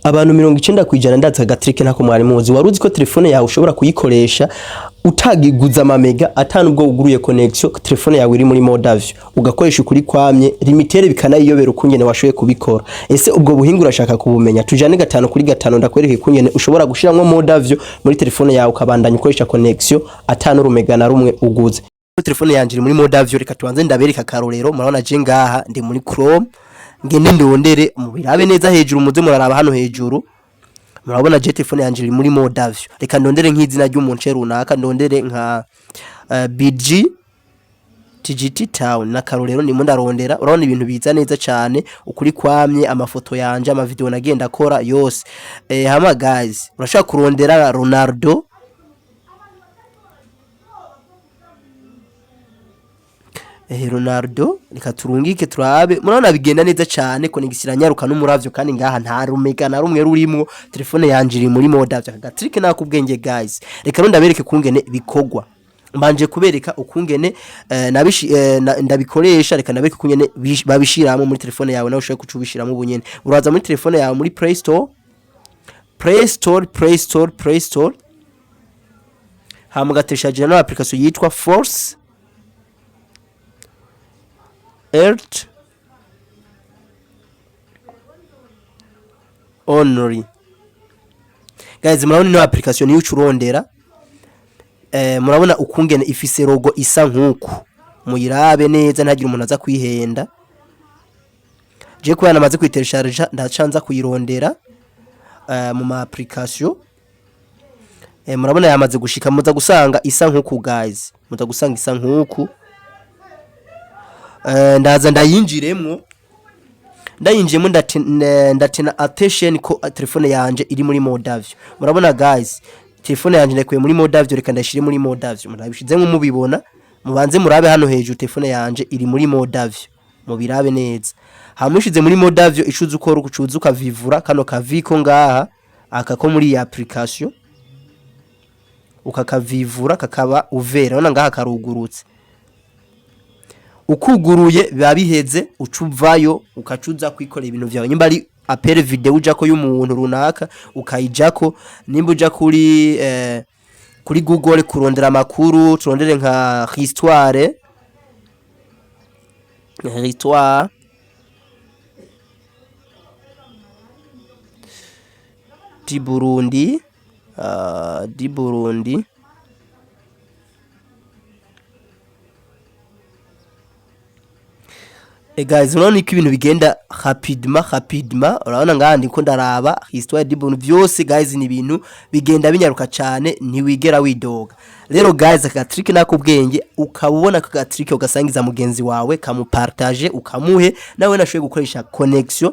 Abantu 90% ndazi aka trick ntako mwari muzi. Wari uzi ko telefone yawe ushobora kuyikoresha utagiguza amamega, atanu ubwo wuguruye connection, telefone yawe iri muri mode avion, ugakoresha ukuri kwamye, Lumitel bikanayiyobera ukungene washoboye kubikora? Ese ubwo buhinga urashaka kubumenya? Tujane gatanu kuri gatanu, ndakwereka ukungene ushobora gushiramwo mode avion muri telefone yawe, ukabandanya ukoresha connection atanu urumega na rumwe uguze. Telefone yanje iri muri mode avion. Reka tubanze ndabereka akarorero. Murabona je ngaha ndi muri Chrome, ngende ndondere, mubirabe neza hejuru, muze muraraba hano hejuru. Murabona je telefone yanje iri muri mode avion. Reka ndondere nk'izina ry'umuntu runaka, ndondere nka BG TGT Town n'akarorero. Ndimo ndarondera, urabona ibintu biza neza cyane ukuri kwamye, amafoto yanje, amavideo nagenda akora yose. Hama guys, urashaka kurondera Ronaldo, Ronaldo, reka turungike turabe. Murabona bigenda neza cyane, connection iranyaruka n'umuravyo, kandi ngaha nta rumega na rumwe rurimwo, telefone yanje iri muri mode avion. Aka trick nakubwenge guys. Reka rero ndabereke kungene bikogwa. Mbanje kubereka ukungene ndabikoresha. Reka ndabereke ukungene babishiramo muri telefone yawe, nawe ushobora kuca ubishiramo ubunyene. Uraza muri telefone yawe muri Play Store, Play Store, Play Store, Play Store, hama ugateshagira no application yitwa Force Earth Only. Guys, murabona ino application niyo ucurondera. Murabona ukungene ifise logo isa nkuku, muyirabe neza ntagire umuntu aza kwihenda. Je kubera namaze kuyitelecharger, ndacanza kuyirondera mu ma application. Murabona yamaze gushika, muza gusanga isa nkuku guys, muza gusanga isa nkuku. Ndaza ndayinjiremwo, ndayinjiyemo, ndatena attention ko telefone yanje iri muri mode avion. Murabona guys, telefone yanje ndayikuye muri mode avion, reka ndayishire muri mode avion. Murabishizemo mubibona, mubanze murabe hano hejuru, telefone yanje iri muri mode avion, mubirabe neza. Hama ushize muri mode avion, icuza ukora ucuza ukavivura kano kaviko ngaha aka ko muri iyi application, ukakavivura kakaba uvera. Urabona ngaha karugurutse, ukuguruye biba biheze, ucuvayo ukacuza kwikorera ibintu vyawe. Nimba ari appel vidéo ujako y'umuntu runaka, ukayijako. Nimba uja kuri Google kurondera amakuru, turondere nka histoire du Burundi, du Burundi. Guys, urabona ko ibintu bigenda rapidement rapidement. Urabona ngaha ndiko ndaraba histoire du Burundi vyose. Guys, ni ibintu bigenda binyaruka cyane, ntiwigera widoga. Rero guys, aka trick nakubwenge, ukaba ubona aka trick ugasangiza mugenzi wawe, kamupartage, ukamuhe nawe nashoboye gukoresha connection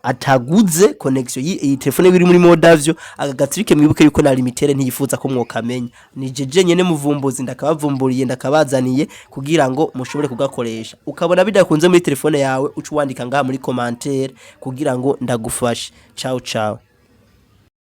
ataguze connection iyi telefone biri muri mode avion. Aka gatrick mwibuke yuko na Lumitel ntiyifuza ko mwokamenya, ni jeje nyene muvumbuzi ndakabavumburiye, ndakabazaniye kugira ngo mushobore kugakoresha. Ukabona bidakunze muri telefone yawe, uca wandika ngaha muri commentaire kugira ngo ndagufashe. Ciao ciao.